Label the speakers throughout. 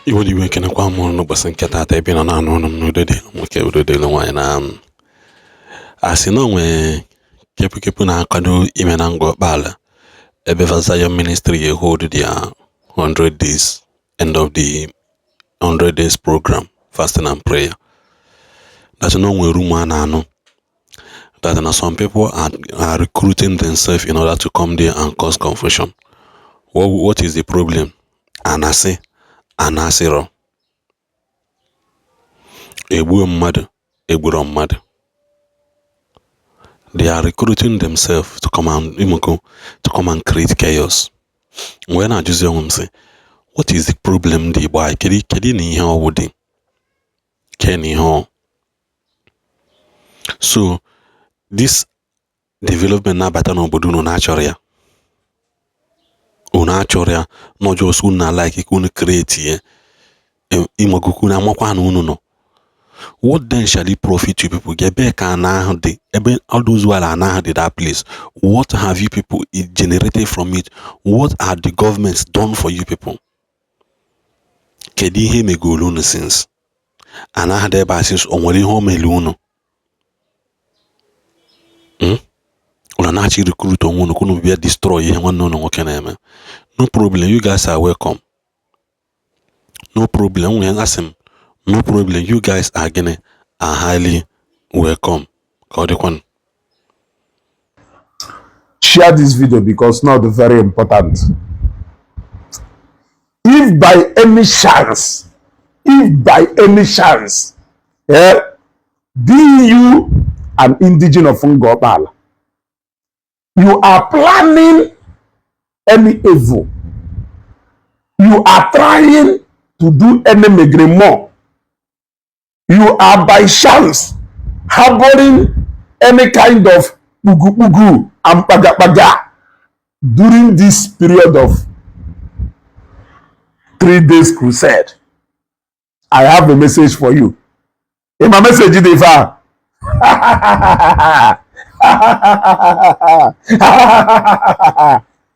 Speaker 1: Iwe dị iwe. Ekenekwa m ụnụ n'ụbọchị nke taata. Ebe ị nọ na-anụ ọnụ m, n'udo dị nwoke, udo dịrị nwaanyị. Na asị na onwe kepụkepụ na-akwado ime na Ngor Okpala, ebe Zion Ministry hold their 100 days, end of the 100 days program, fasting and prayer, that na onwe rumour a na-anụ that na some people are recruiting themselves in order to come there and cause confusion. What is the problem? Anasị anasịrọ egbuo mmadụ, egburo mmadụ. They are recruiting themselves to come and imoko to come and create chaos. Wee na-ajụzi onwe m sị, what is the problem ndị Igbo anyị? Kedu na ihe ọwụ dị ke na ihe ọ? So this development na-abata n'obodo unu na-achọrọ ya, unu achọrọ ya n'ọjọọ. So unu na like ka unu create ya ịmagoku na amakwa na unu nọ. What then shall it profit you people? Ebe ka ana ahụ dị, ebe all those while ana ahụ dị that place, what have you people generated from it? What are the governments done for you people? Kedu ihe megoro unu since ana ahụ dị ebe a? Since o nwere ihe o mere unu? Unu na-achọ recruit onwe unu ka unu bịa destroy ihe nwanne unu nwoke na-eme. No problem, you guys are welcome. No problem. Nwere asị m, no problem, you guys are gịnị, are highly welcome. Ka ọ dịkwanụ.
Speaker 2: Share this video because not very important. If by any chance, if by any chance, eh, be you an indigene of Ngor Okpala, you are planning any evil, you are trying to do any megremo, you are by chance harboring any kind of kpugu kpugu and kpaga during this period of 3 days crusade, I have a message for you. In my message dey far.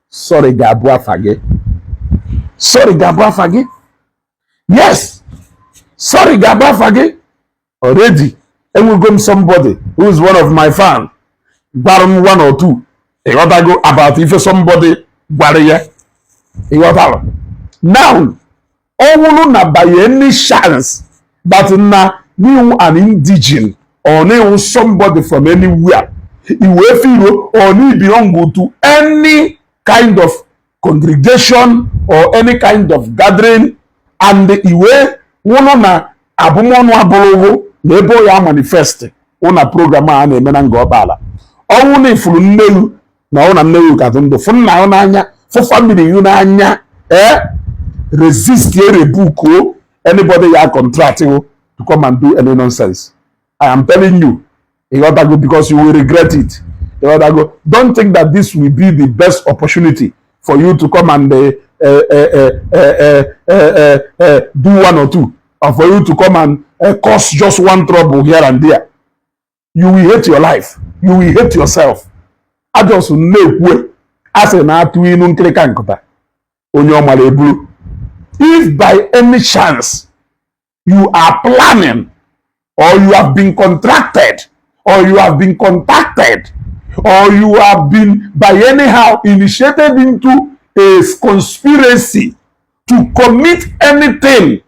Speaker 2: Sorry ga-abụ afa gị. Sorry ga-abụ afa gị. Yes. Sorry ga-abụ afa gị. Already, enwego m somebody who is one of my fan gwara m one or two, ịghọtago, about ife somebody gwara ya, ịghọtara. Now, ọ bụrụ na by any chance that na n'iwu an indigene or n'iwu somebody from anywhere, i wee feel or na belong to any kind of congregation or any kind of gathering, and i wee wụrụ na abụmọnụ abụrụghụ na ebe ọ ya manifest wụ na program a na-eme na Ngor Okpala, ọnwụ na ifuru nnewu na ọ na nnewu ka dị ndụ, fụ nna ya n'anya, fụ family you n'anya, eh, resist ye, rebuke o anybody ya contract you to come and do any nonsense. I am telling you, ịghọtago, because you will regret it, ịghọtago. Don't think that this will be the best opportunity for you to come and do one or two, or for you to come and cause just one trouble here and there. You will hate your life, you will hate yourself. Ajọs na-ekwu, asị na-atụ inu nkịrịka nkụta onye ọ mara eburu. If by any chance you are planning, or you have been contracted, or you have been contacted, or you have been by anyhow initiated into a conspiracy to commit anything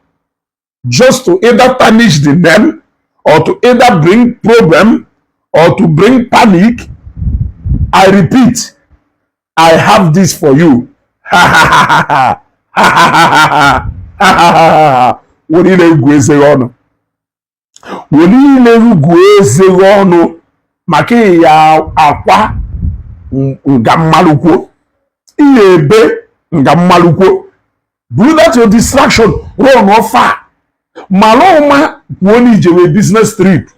Speaker 2: just to either tarnish the name or to either bring problem or to bring panic, I repeat, I have this for you. Ha ha ha ha ha ha ha ha ha. Were ile egwu eze gị ọnụ, were ile egwu eze gị ọnụ, maka ya akwa nga mmalụkwo ihe ebe nga mmalụkwo. Buru that your distraction, run far. Mara ụma kwuo na ijewe business trip,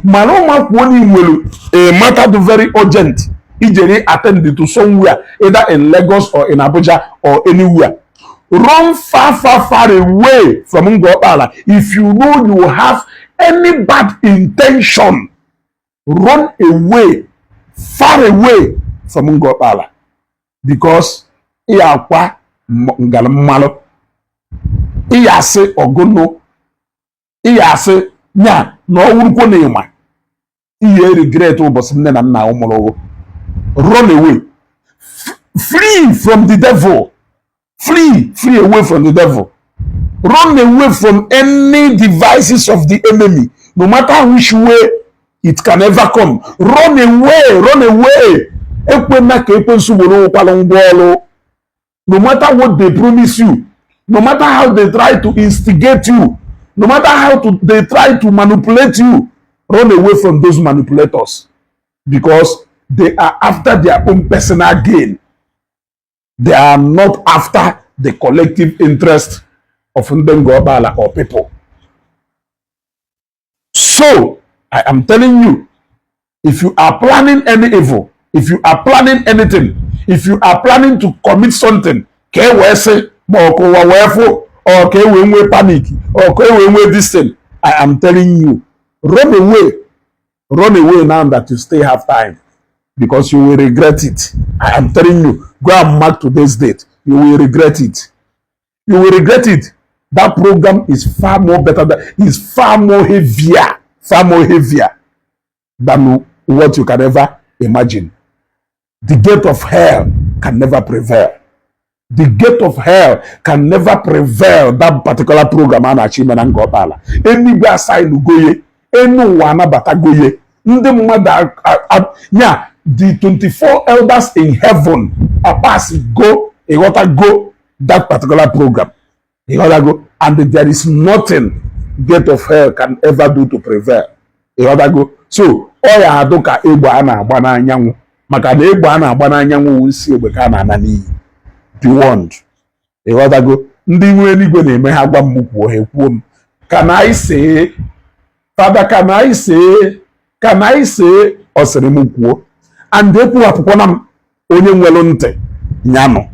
Speaker 2: mara ụma kwuo na nwere a matter do very urgent ijere attend to somewhere, either in Lagos or in Abuja or anywhere. Run far, far, far away from Ngor Okpala. If you know you have any bad intention, run away, far away from Ngor Okpala, because ị akwa ngala mmalụ. Ị ya asị ọgụnụ, ị ya asị nya na ọ wụrụkwo na ịma ihe regret ụbọchị nne na nna mụrụ. Run away, flee from the devil, flee, flee away from the devil. Run away from any devices of the enemy, no matter which way it can ever come. Run away, run away. Ekwena ka ekwensu were ụkwalụ ngwa ọrụ. No matter what they promise you, no matter how they try to instigate you, no matter how they try to manipulate you, run away from those manipulators, because they are after their own personal gain. They are not after the collective interest of ndị Ngọkpala or people. So I am telling you, if you are planning any evil, if you are planning anything, if you are planning to commit something ka e wee sị ma ọ ka ụwa wee fụ, or ka e wee nwee panic, or ka e wee nwee this thing, I am telling you, run away, run away now that you still have time, because you will regret it. I am telling you, go and mark today's date. You will regret it. You will regret it. That program is far more better than, is far more heavier, far more heavier than what you can ever imagine. The gate of hell can never prevail. The gate of hell can never prevail that particular program a na-achọ ime na Ngọkpala. Eluigwe asainugoye, enu ụwa anabatagoye, ndị mmadụ nya the 24 elders in heaven pass go, ịghọtago, that particular program, ịghọtago? And there is nothing gate of hell can ever do to prevail, ịghọtago? So ọ ya adụ ka egbe a na-agba n'anyanwụ, maka na egbe a na-agba n'anyanwụ wụ isi egbe ka a na-ana n'iyi. Be warned, ịghọtago? Ndị nwe eluigwe na-eme ha gwa m kwuo, ha ekwuo m. Can I say, Father, can I say, can I say? Ọ sịrị m kwuo and ekwughapụkwana m. Onye nwere ntị nyanụ.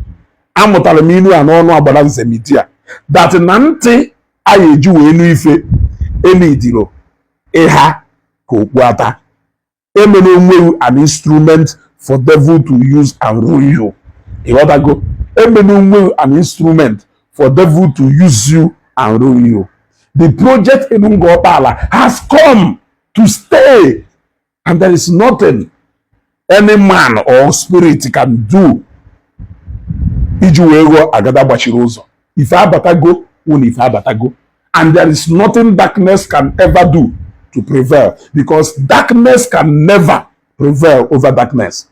Speaker 2: Amụtara m ilu a n'ọnụ agbara nze media that na ntị a ya eji wee nụ ife enidiro ịha ka okpu ata. Emere onwe an instrument for devil to use and rule you, ịghọtago? Emere onwe an instrument for devil to use you and rule you. The project in Ngọkpala has come to stay, and there is nothing any man or spirit can do iji wee ghọọ agada gbachiri ụzọ. Ife abatago wụ na ife abatago, and there is nothing darkness can ever do to prevail, because darkness can never prevail over darkness.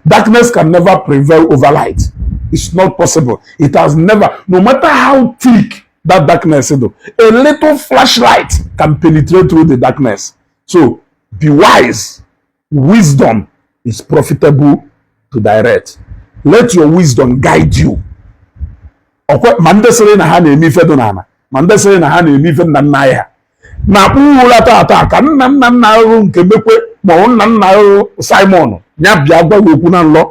Speaker 2: Darkness can never prevail over light. It's not possible. It has never. No matter how thick that darkness is, a little flashlight can penetrate through the darkness. So be wise. Wisdom is profitable to direct. Let your wisdom guide you. Ọkwa ma ndị sịrị na ha na-eme ife dị n'ala, ma ndị sịrị na ha na-eme ife nna nna anyị ha na-akpụ ụra tata ka nna nna nna ahụhụ nke mekwe ma ọ nna nna ahụhụ Simon ya bịa gwa gị okwu na nlọ.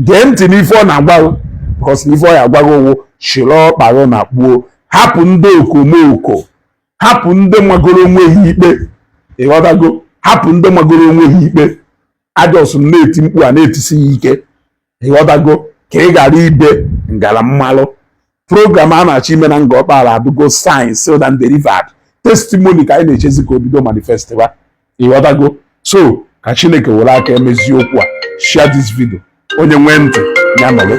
Speaker 2: Gee ntị n'ife ọ na-agwa gị, because n'ife ọ ya agwa gị owu shiri ọkparụ na kpuo. Hapụ ndị okomoko, hapụ ndị magoro onwe ha ikpe, ịghọtago? Hapụ ndị magoro onwe ha ikpe. Ajọs na-eti mkpu a na-etisi ya ike, ịghọtago? Ka ị ghara ibe ngara mmalụ. Program a na-achọ ime na Ngọkpala adụgo signed, sealed and delivered. Testimony ka anyị na-echezi ka o bido manifest ba, ịghọtago? So ka Chineke were aka emezi okwu a. Share this video. Onye nwee ntị ya nọrọ.